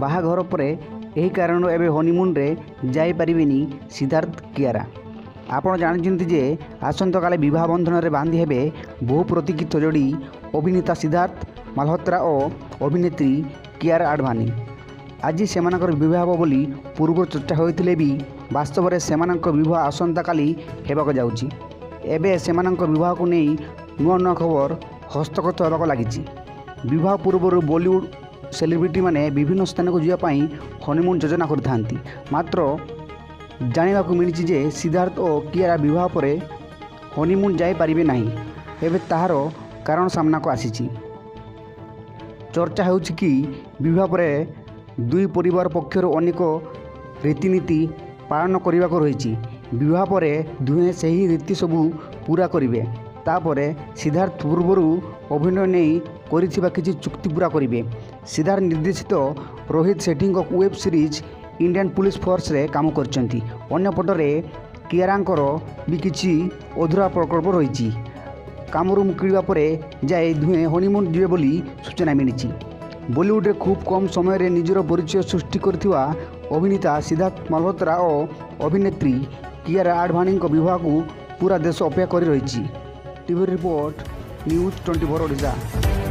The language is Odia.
ବାହାଘର ପରେ ଏହି କାରଣରୁ ଏବେ ହନିମୁନ୍ରେ ଯାଇପାରିବେନି ସିଦ୍ଧାର୍ଥ କିଆରା। ଆପଣ ଜାଣିଛନ୍ତି ଯେ ଆସନ୍ତାକାଲି ବିବାହ ବନ୍ଧନରେ ବାନ୍ଧି ହେବେ ବହୁ ପ୍ରତୀକ୍ଷିତ ଯୋଡ଼ି ଅଭିନେତା ସିଦ୍ଧାର୍ଥ ମାଲହୋତ୍ରା ଓ ଅଭିନେତ୍ରୀ କିଆରା ଆଡ଼ଭାନୀ। ଆଜି ସେମାନଙ୍କର ବିବାହ ହେବ ବୋଲି ପୂର୍ବରୁ ଚର୍ଚ୍ଚା ହେଉଥିଲେ ବି ବାସ୍ତବରେ ସେମାନଙ୍କ ବିବାହ ଆସନ୍ତାକାଲି ହେବାକୁ ଯାଉଛି। ଏବେ ସେମାନଙ୍କ ବିବାହକୁ ନେଇ ନୂଆ ନୂଆ ଖବର ହସ୍ତଗତ ହେବାକୁ ଲାଗିଛି। ବିବାହ ପୂର୍ବରୁ ବଲିଉଡ୍ ସେଲିବ୍ରିଟିମାନେ ବିଭିନ୍ନ ସ୍ଥାନକୁ ଯିବା ପାଇଁ ହନିମୁନ୍ ଯୋଜନା କରିଥାନ୍ତି। ମାତ୍ର ଜାଣିବାକୁ ମିଳିଛି ଯେ ସିଦ୍ଧାର୍ଥ ଓ କିଆରା ବିବାହ ପରେ ହନିମୁନ୍ ଯାଇପାରିବେ ନାହିଁ। ଏବେ ତାହାର କାରଣ ସାମ୍ନାକୁ ଆସିଛି। ଚର୍ଚ୍ଚା ହେଉଛି କି ବିବାହ ପରେ ଦୁଇ ପରିବାର ପକ୍ଷରୁ ଅନେକ ରୀତିନୀତି ପାଳନ କରିବାକୁ ରହିଛି। ବିବାହ ପରେ ଦୁହେଁ ସେହି ରୀତି ସବୁ ପୂରା କରିବେ। ତା'ପରେ ସିଦ୍ଧାର୍ଥ ପୂର୍ବରୁ ଅଭିନୟ ନେଇ କରିଥିବା କିଛି ଚୁକ୍ତି ପୂରା କରିବେ। ସିଦ୍ଧାର୍ଥ ନିର୍ଦ୍ଦେଶିତ ରୋହିତ ସେଠୀଙ୍କ ୱେବ୍ ସିରିଜ୍ ଇଣ୍ଡିଆନ୍ ପୁଲିସ ଫୋର୍ସରେ କାମ କରିଛନ୍ତି। ଅନ୍ୟପଟରେ କିଆରାଙ୍କର ବି କିଛି ଅଧୁରା ପ୍ରକଳ୍ପ ରହିଛି। କାମରୁ ମୁକୁଳିବା ପରେ ଯାଇ ଦୁହେଁ ହନିମୁନ୍ ଯିବେ ବୋଲି ସୂଚନା ମିଳିଛି। ବଲିଉଡ଼ରେ ଖୁବ୍ କମ୍ ସମୟରେ ନିଜର ପରିଚୟ ସୃଷ୍ଟି କରିଥିବା ଅଭିନେତା ସିଦ୍ଧାର୍ଥ ମାଲହୋତ୍ରା ଓ ଅଭିନେତ୍ରୀ କିଆରା ଆଡ଼ଭାନୀଙ୍କ ବିବାହକୁ ପୂରା ଦେଶ ଅପେକ୍ଷା କରି ରହିଛି। TV report, news 24 Odisha.